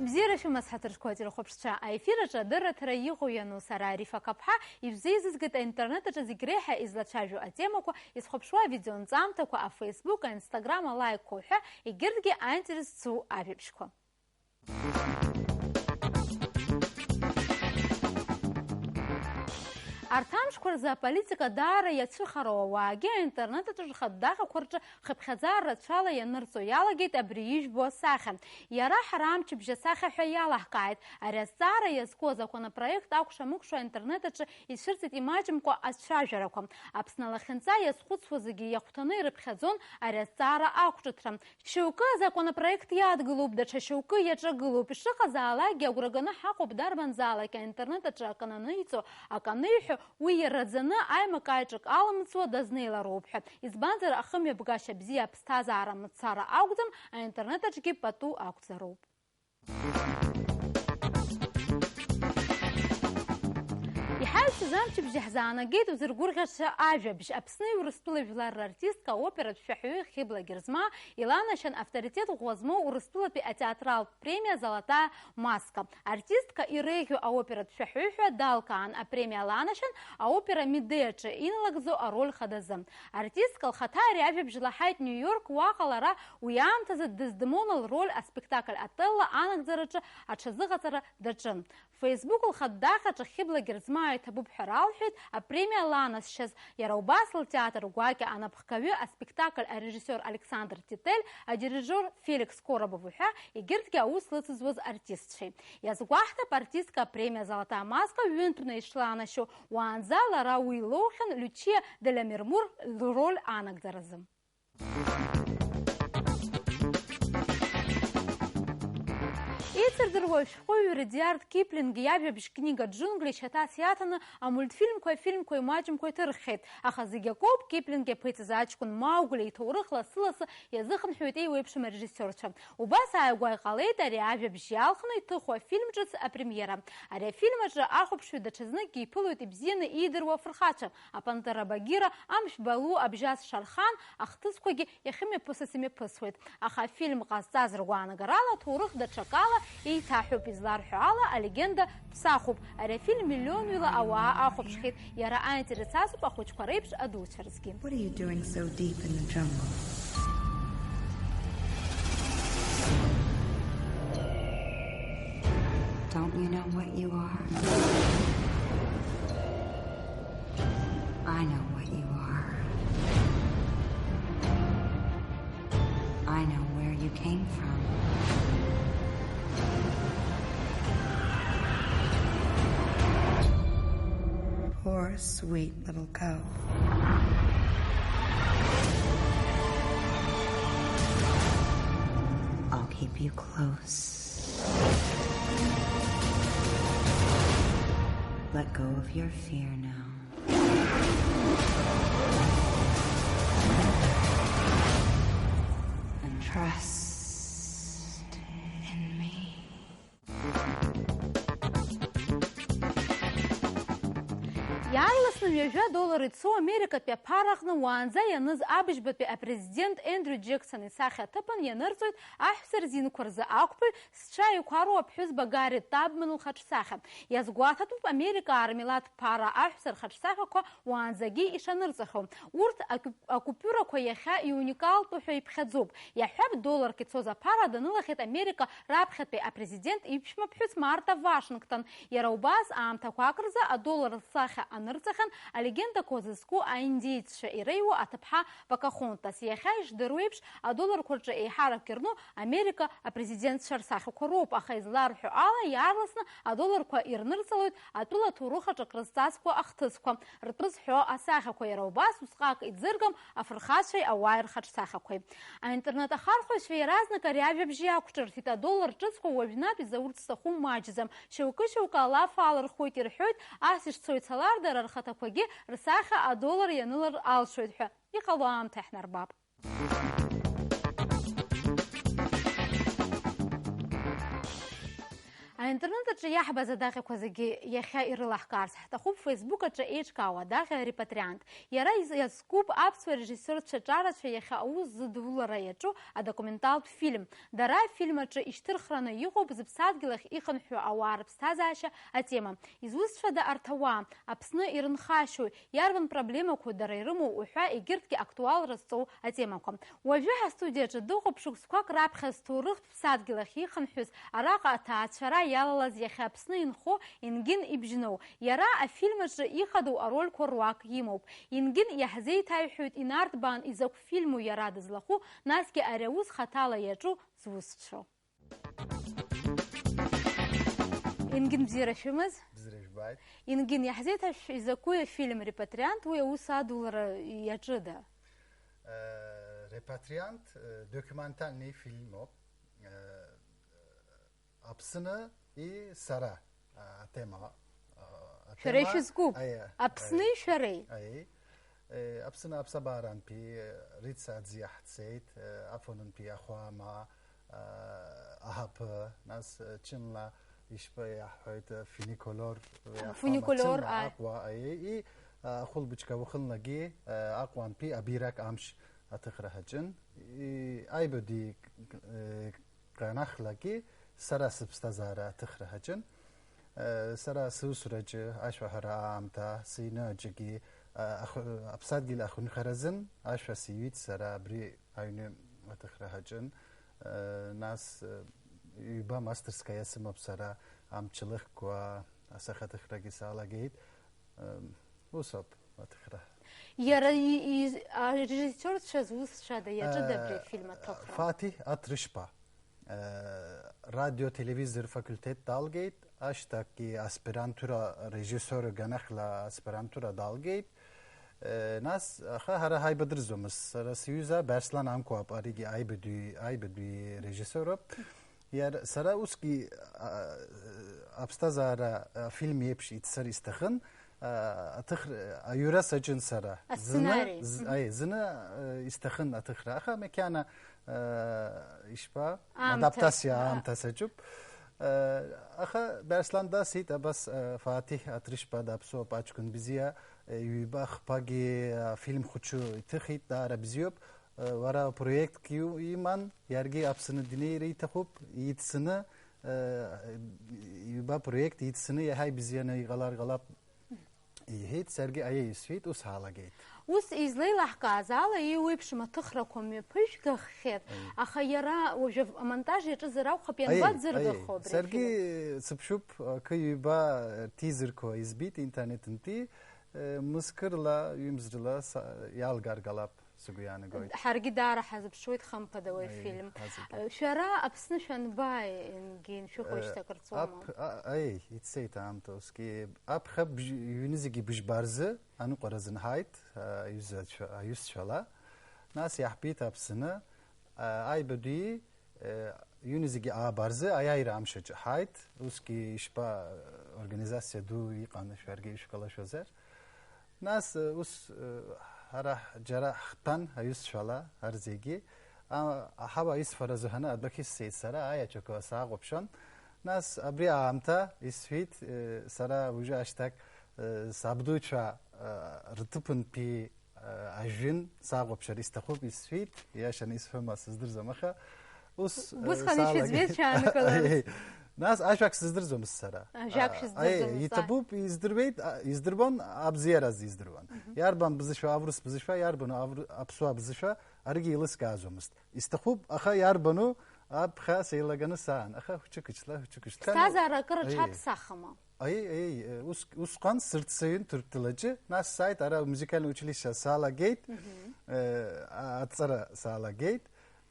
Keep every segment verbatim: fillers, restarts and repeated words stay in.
Бзиара шәымаз, ҳаҭырқәа телехәаԥшцәа, аефир аҿы адырраҭара иҟоу иану сара, Арифа Каԥҳа, ишәзеизызгеит аинтернет аҿы зегь реиҳа излацәажәо атемақәа, изхәаԥшуа авидеонҵамҭақәа, афейсбук, аинстаграм, алаикқәа уҳәа, егьырҭгьы аинтерес зцу ажәабжьқәа. Арҭ амшқәа рзы аполитика даара иацәыхароу ауаагьы аинтернет аҿы рхатә даҟьақәа рҿы хыԥхьаӡара рацәала ианырҵо иалагеит абри ижәбо асахьа. Иара ҳара амчыбжь асахьа ҳәа иалаҳкааит. Ари азҵаара иазку азакәанопроект акәша-мыкәша аинтернет аҿы ицәырҵит имаҷымкәа ацәажәарақәа. Аԥсны алахьынҵа иазхәыцуа зегьы иахәҭаны ирыԥхьаӡон ари азҵаара ақәҿыҭра. Шьоукы азакәанопроект иадгылоуп, даҽа шьоукы иаҿагылоуп. Ишыҟазаалакгьы агәра ганы ҳаҟоуп, дарбанзаалак аинтернет аҿы акы ананиҵо, акы аниҳәо, уи иараӡаны аимак-аиҿак аламҵуа дазнеилароуп ҳәа. Избанзар, ахымҩаԥгашьа бзиа аԥсҭазаара мацара акәӡам, аинтернет аҿгьы пату ақәзароуп. Иҳаҩсыз амчыбжь иаҳзаанагеит узыргәырӷьаша ажәабжь. Аԥсни Урыстәылеи жәлар рартистка, аоператә шәаҳәаҩы Хьыбла Герзмаа иланашьан авторитет ӷәӷәа змоу Урыстәылатәи атеатралтә премиа «Золотая маска». Артистка иреиӷьу аоператә шәаҳәаҩы ҳәа далкаан, апремиа ланашьан аопера Медеиаҿы иналыгӡо ароль хадазы. Артистка лхаҭа ари ажәабжь лаҳаит Нью-Йорк, уаҟа лара уи аамҭазы Дездемона лроль аспектакль «Отелло» анагӡараҿы аҽазыҟаҵара даҿын. Facebook лхатә даҟьаҿы Хьыбла Герзмаа иҭабуп ҳәа ралҳәеит апремиа ланасшьаз, иара убас лтеатр гәакьа анапхгаҩы, аспектакль арежиссиор Александр Тетель, адирижиор Феликс Коробов уҳәа егьырҭгьы аус лыцызуаз артистцәеи. Иазгәаҳҭап, артистка апремиа «Золотая маска» ҩынтәны ишланашьо, уаанӡа лара уи лоухьан Лючиа де ла Мермур лроль анагӡаразы. Ицырдыруа ашәҟәыҩҩы Рудиард Киплинг иажәабжь книга «Джунгли» шьаҭас иаҭаны амультфильмқәеи афильмқәеи маҷымкәа иҭырххьеит, аха зегь акоуп, Киплинг иаԥиҵаз аҷкәын Маугли иҭоурых лассы-лассы иазыхынҳәуеит еиуеиԥшым арежиссиорцәа. Убас ааигәа иҟалеит ари ажәабжь иалхны иҭыху афильм ҿыц апремиера. Ари афильм аҿы ахәаԥшҩы даҽазныкгьы иԥылоит ибзианы иидыруа афырхацәа, апантера Багира, амшә Балу, абжьас Шархан, ахҭысқәагьы иахьымҩаԥысыз имҩаԥысуеит. Аха афильм ҟазҵаз ргәаанагарала, аҭоурых даҽакала еиҭаҳәоуп, изларҳәо ала, алегенда ԥсахуп. Ари афильм миллионҩыла ауаа ахәаԥшхьеит, иара аинтерес азуп ахәыҷқәа реиԥш адуцәа рзгьы. What are you doing so deep in the jungle? Don't you know what you are? I know what you are. I know where you came from. Poor, sweet little cow. I'll keep you close. Let go of your fear now. And trust in me. Иаарласны ҩажәа доллар ицо Америкатәи аԥара аҟны уаанӡа ианыз абыжьбатәи апрезидент Ендрю Џьексони исахьа аҭыԥан ианырҵоит аҳәса рзинқәа рзы ақәԥаҩ зҽы ааиқәароу аԥҳәызба Гарри Табман лхаҿсахьа. Иазгәаҭатәуп Америкаа рмилаҭ ԥара аҳәса рхаҿсахьақәа уаанӡагьы ишанырҵахьоу. Урҭ акуп-, акупиурақәа иахьа иуникалтәу ҳәа иԥхьаӡоуп. Иаҳҳәап, долларк ицоз аԥара данылахьеит Америка раԥхьатәи апрезидент иԥшәма ԥҳәыс Марта Вашингтон. Иара убас аамҭақәак рзы адоллар лсахьа анырҵахьан алегендақәа зызку аиндеиццәа иреиуоу аҭыԥҳа Покахонтас. Иахьа ишдыруеиԥш, адолларқәа рҿы еиҳарак ирну Америка апрезидентцәа рсахьақәа роуп, аха изларҳәо ала, иаарласны адолларқәа ирнырҵалоит атәыла ҭоурыхаҿы акрызҵазкуа ахҭысқәа, ртәы зҳәо асахьақәа, иара убас усҟак иӡыргам афырхацәеи ауааи рхаҿсахьақәеи. Аинтернет ахархәаҩцәа иаразнак ари ажәабжь иақәҿырҭит, адоллар ҿыцқәа уажәнатә изаурц зҭаху маҷӡам, шьоукы-шьоукы алаф аалырхуеит ирҳәоит, ас ишцо ицалар, дара рхаҭақәагьы рсахьа адоллар ианылар алшоит ҳәа. Иҟало аамҭа иаҳнарбап. Аинтернет аҿы иаҳбаз адаҟьақәа зегьы иахьа ирылаҳкаарц ҳҭахуп Facebook аҿы еиҿкаау адаҟьа Репатриант. Иара из-, иазкуп аԥсуа режиссиорцәа ҿарацәа иахьа аус зыдулара иаҿу адокументалтә фильм. Дара афильм аҿы ишьҭырхраны иҟоуп зыԥсадгьыл ахь ихынҳәуа ауаа рыԥсҭазаашьа атема. Изусҭцәада арҭ ауаа? Аԥсны ирынхашьои? Иарбан проблемақәоу дара ирымоу уҳәа егьырҭгьы актуалра зҵоу атемақәа. Уажәы ҳастудиаҿы дыҟоуп шықәсқәак раԥхьа зҭоурыхтә ԥсадгьыл ахь ихынҳәыз араҟа аҭаацәара иалалаз иахьа Аԥсны инхо Енгин Ибжьноу. Иара афильм аҿы ихадоу арольқәа руак имоуп. Енгин иаҳзеиҭаиҳәоит инарҭбаан изакә фильму иара дызлахәу, насгьы ари аус хаҭала иаҿу зусҭцәоу. Енгин, бзиара шәымаз? Бзиара жәбааит. Енгин, иаҳзеиҭашәшәи изакәи афильм Репатриант, уи аус адулара иаҿыда? Э, Репатриант, э, документальный фильмоуп. Э, Аԥсны и сара, а, атема, а, Шәара атема, ишәызкуп. Аиа, Аԥсни аиа, шәареи. Аиа. Э, Аԥсны аԥсабарантәи, э, Рица Аӡиа ҳцеит, э, Афонынтәи Ахәама, э, Аҳаԥы, нас, э, ҽынла ишԥа иаҳҳәоит, э, фуникулор, э, Ахәама, фуникулор, ҽынла аи. Аҟәа, аиа, и, э, ахәылбыҽха уахынлагьы, э, Аҟәантәи абирак амш аҭыхра ҳаҿын. И, аибадеи, э, Ганахьлагьы сара сыԥсҭазаара аҭыхра ҳаҿын. Э, сара сусураҿы, ашәаҳәара аамҭа, сыҩны аҿгьы, а, ахы-, аԥсадгьыл ахынҳәразын ашәа сиҩит сара абри аҩны аҭыхра ҳаҿын. Э, нас, э, ҩба мастерская сымоуп сара, амчлыхқәа, асахьаҭыхрагьы салагеит. Э, усоуп аҭыхра. Иара и-, и-, арежиссиорцәа зусҭцәада иаҿыда абри Э, афильм аҭыхра? Фаҭиҳ Аҭрышьба. Э, радио-телевизор факультет далгеит, ашьҭахьгьы аспирантура, режиссиор ганахьла аспирантура далгеит. Э, нас, аха ҳара ҳаибадырӡомызт, сара сҩыза Беслан Анқәаб, аригьы аибадҩи, аибадҩи режиссиоруп. Иара, сара усгьы, а, аԥсҭазаара, афильм еиԥш иццар исҭахын, а, аҭыхра, аҩра саҿын сара. Зны, Асценари. з-, Мгм. Аи, зны, а, исҭахын аҭыхра, аха макьана, а, ишԥа, Аамҭа. Адаптациа А. Аамҭа саҿуп. А, аха Беслан дасит, абас, а, Фаҭиҳ Аҭрышьба даԥсуоуп, аҷкәын бзиа, а, ҩба хԥагьы, а, фильм хәыҷы иҭыхит, даара бзиоуп. Уара проектк иу-, иман, иаргьы Аԥсны днеир иҭахуп, идсны, э, ҩба проект идсны иаҳа ибзианы иҟалар ҟалап, иҳәеит, саргьы аиеи исҳәеит, ус ҳалагеит. Ус излеилаҳкааз ала, еиуеиԥшым аҭыхрақәа мҩаԥыжәгаххьеит, Аиеи. Аха иара уажәы амонтаж иаҿызар акәхап, Аиеи, ианбадзыргахо аиеи. Абри Саргьы афильм? Сыԥшуп, акы ҩба, э, тизерқәа избит интернетынтәи, э, мызкырла, ҩымзрыла са-, иалгар ҟалап. Сгәы иаанагоит. Ҳаргьы даара ҳазыԥшуеит, хымԥада, уи Аиеи, афильм. Ҳазегьы. Шәара Аԥсны шәанбааи, Енгин, шәыхәышьҭа Э, акыр ҵуама? Ап-, а-, аиеи, ицеит аамҭа усгьы. Аԥхьа бжь-, ҩынызегьы быжьба рзы, аныҟәара азын ҳааит, а, аҩызцәа-, аҩызцәала. Нас иаҳбеит Аԥсны, а, аибадеи, э, ҩынызегьы ааба рзы аиааира амш аҿы ҳааит. Усгьы ишԥа, э, организациа ду иҟан, шәаргьы ишәкалашәазар. Нас, э, ус, э, ҳара ҳ-, џьара ҳхтәан, аҩызцәала, арзегьы. А-, аҳауа исфара зыҳәаны адәахьы ссеит сара, аиаҵәақәа саахәаԥшуан. Нас абри аамҭа исҳәеит, э, сара уажәы ашьҭак, э, сабдуцәа, э, рҭыԥынтәи, э, ажәҩан сахәаԥшыр исҭахуп, исҳәеит, иашаны исҳәома сыздырӡом, аха ус, э, Усҟан салагеит. Ишәыӡбеит шәаанкыларц. Нас ажәак сыздырӡомызт сара. Ажәак А, шәыздырӡомызт, аи, а. Иҭабуп, издыруеит, а, издыруан, абзиараз издыруан. Мгм. Иарбан бызшәа, аурыс бызшәа, иарбану ауры-, аԥсуа бызшәа, аригьы еилыскааӡомызт. Исҭахуп, аха иарбану, аԥхьа сеилаганы саан, аха хәыҷык-ҿла, хәыҷык-ҿла. Ԥсҭазаара акыр Аиеи. Аҽаԥсахма? Аиеи, аиеи, э, ус, усҟан сырцаҩын Ҭырқәтәылаҿы, нас сааит ара музыкальный училище салагеит, Мгм. э, а-, аҵара салагеит,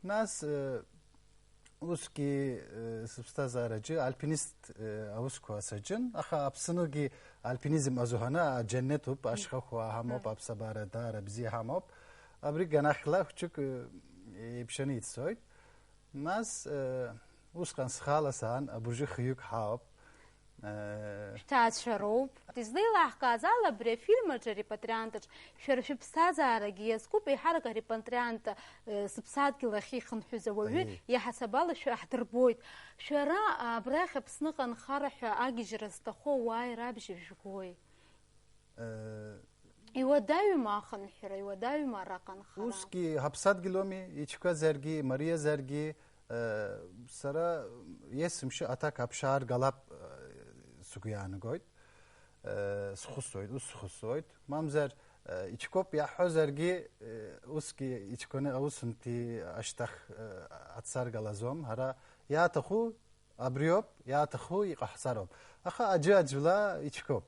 нас, э, усгьы, э, сыԥсҭазаараҿы альпинист, э, аусқәа саҿын, аха Аԥсныгьы альпинизм азыҳәаны аџьаннетуп, ашьхақәа ҳамоуп, Мгм. Аԥсабара даара бзиа ҳамоуп. Абри ганахьла хәыҷык, э, еиԥшаны ицоит. Нас, э, усҟан схала саан, абыржәы хҩык ҳауп. Э, Шәҭаацәа роуп. Излеилаҳкааз ала, абри афильм аҿы, арепатриант аҿы, шәара шәыԥсҭазаарагьы иазкуп, еиҳарак арепатриант, э, зыԥсадгьыл ахь ихынҳәыз ауаҩы, Аиеи. Иаҳасаб ала шәаҳдырбоит. Шәара абрахь Аԥсныҟа анхара ҳәа агьежьра зҭаху ауаа ирабжьы жәгои? Э, Иуадаҩума ахынҳәра, иуадаҩума араҟа анхара? Усгьы ҳаԥсадгьыл ауми, иҿқәазаргьы, мариазаргьы, э, сара есымша аҭак аԥшаар ҟалап, э, сгәы иаанагоит, э, схысуеит, ус схысуеит. Мамзар, э, иҿқәоуп иаҳҳәозаргьы, э, усгьы иҿқәаны аусумҭеи ашьҭахь, э, ацар ҟалаӡом. Ҳара иаҭаху абриоуп, иаҭаху иҟаҳҵароуп. Аха аӡәы аӡәла иҿқәоуп.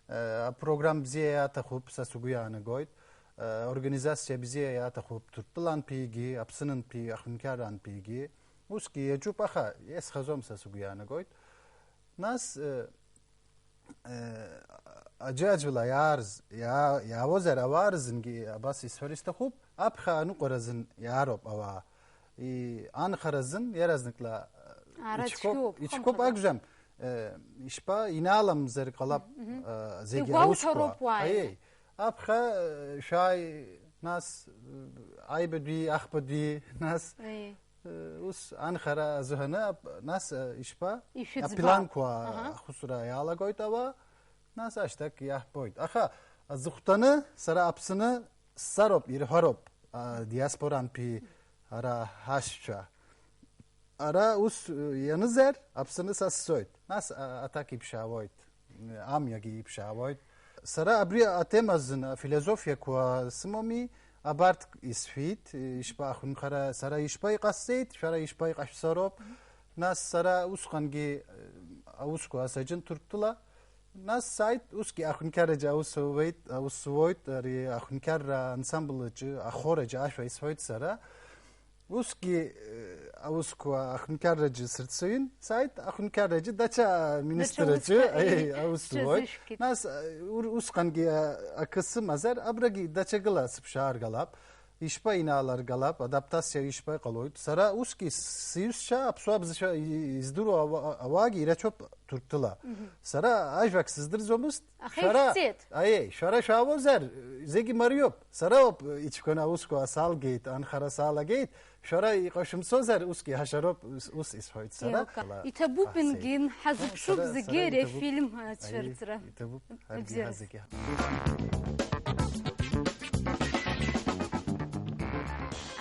Э, апрограмма бзиа иаҭахуп, са сгәы иаанагоит. Э, организациа бзиа иаҭахуп, Ҭырқәтәылантәигьы, Аԥснынтәи, ахәынқьарантәигьы. Усгьы иаҿуп, аха иазхаӡом, са сгәы иаанагоит. Нас, э, э, аӡәы-аӡәла иаарз-, иаа-, иаауазар, ауаа рзынгьы абас исҳәар исҭахуп, аԥхьа аныҟәара азын иаароуп ауаа. И-, анхара азын иаразнакла, э, Ара иҿқәоуп, цәгьоуп, иҿқәоуп хымԥада. Акәӡам, э, ишԥа, иналамзар ҟалап, Мгм. Э, зегьы Игәоуҭароуп аусқәа. Уааины. Аиеи. Аԥхьа, э, шәааи, нас, э, аҩбатәи, ахԥатәи, нас, Аиеи. Э, ус анхара азыҳәаны, ап-, нас, э, ишԥа? Ишәыӡба. Апланқәа Аҳа. Ахәыцра иалагоит ауаа, нас ашьҭахь иаҳбоит. Аха, аҵыхәтәаны, сара Аԥсны сцароуп, ирҳәароуп, а, диаспорантәи ара ҳашьцәа. Ара ус, э, ианызар, Аԥсны са сцоит. Нас, а, аҭак иԥшаауеит. Амҩагьы иԥшаауеит. Сара абри атема азын афилософиақәа сымоуми, абарҭ исҳәеит, ишԥа ахәынхара, сара ишԥа иҟасҵеит, шәара ишԥа иҟашәҵароуп. Нас сара усҟангьы, э, аусқәа саҿын Ҭырқәтәыла. Нас сааит, усгьы ахәынқьараҿы аус ауеит, аус зуеит, ари ахәынқьарра ансамбль аҿы, ахор аҿы ашәа исҳәоит сара. Усгьы, э, аусқәа ахәынқьарраҿы сырцаҩын, сааит ахәынқьарраҿы, даҽа министр Даҽа аҿы, усқәа, аи, э, аус зуоит. Шәазышәкит. Нас, э, ур-, усҟангьы, э, акы сымазар, абрагьы даҽакыла сыԥшаар ҟалап, ишԥа инаалар ҟалап, адаптациа ишԥа иҟалоит. Сара усгьы сиҩызцәа аԥсуа бызшәа и-, издыруа ауа-, ауаагьы ирацәоуп Ҭырқәтәыла. Мгм. Сара ажәак сыздырӡомызт, Аха шәара, ишәҵеит. Аиеи, шәара шәаауазар, зегьы мариоуп. Сара ауп, иҷкәын аусқәа салгеит, анхара салагеит. Шәара иҟашәымҵозар, усгьы ҳашароуп, ус, ус исҳәоит сара. Еилкаа. Ала Иҭабуп, ҟасеит. Ингин, ҳазыԥшуп Сара, зегьы сара ари иҭабуп. Афильм Аиеи, ацәырҵра. Иҭабуп, ҳаргьы Абзиараз. Ҳазегьы.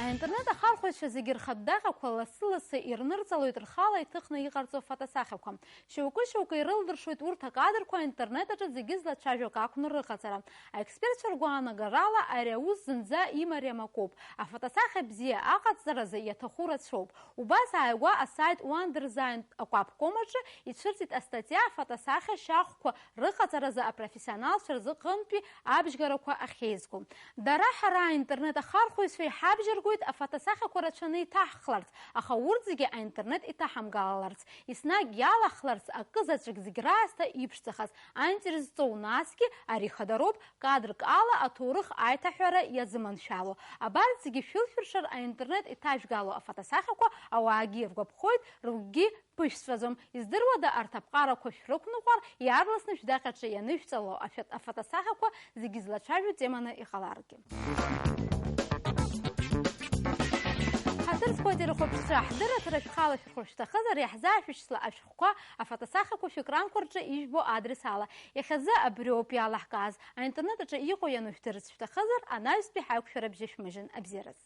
Аинтернет ахархәаҩцәа зегьы рхатә даҟьақәа лассы-лассы ирнырҵалоит рхала иҭыхны иҟарҵо афотосахьақәа. Шьоукы-шьоукы ирылдыршоит урҭ акадрқәа аинтернет аҿы зегьы злацәажәо акы акәны рыҟаҵара. Аекспертцәа ргәаанагарала, ари аус зынӡа имариам акоуп. Афотосахьа бзиа аҟаҵаразы иаҭаху рацәоуп. Убас ааигәа асайт Wondersign акәаԥком аҿы ицәырҵит астатиа афотосахьа шьахәқәа рыҟаҵаразы апрофессионалцәа рзыҟынтәи абжьгарақәа ахьеизго. Дара ҳара аинтернет ахархәаҩцәа иҳабжьаргоит афотосахьақәа рацәаны иҭаҳхларц, аха урҭ зегьы аинтернет иҭаҳамгалаларц. Еснагь иалахларц акы заҵәык зегь раасҭа иԥшӡахаз, аинтерес зҵоу, насгьы ари хадароуп, кадрк ала аҭоурых аиҭаҳәара иазыманшәало. Абарҭ зегьы шәылшәыршар аинтернет иҭажәгало афотосахьақәа ауаагьы иргәаԥхоит, рыгәгьы ԥышәҵәаӡом. Издыруада, арҭ аԥҟарақәа шәрықәныҟәар, иаарласны шәдаҟьаҿы ианышәҵало ашәа-, афотосахьақәа зегьы злацәажәо теманы иҟаларгьы. Ҳаҭыр зқәу ателехәаԥшцәа, ҳдырраҭара шәхала шәырхәар шәҭахызар, иаҳзаашәышьҭла ашәҟәқәа, афотосахьақәа шәекранқәа рҿы ижәбо адрес ала. Иахьазы абриоуп иалаҳкааз, аинтернет аҿы иҟоу ианышәдырырц шәҭахызар, анаҩстәи ҳаиқәшәара бжьышәмыжьын. Абзиараз.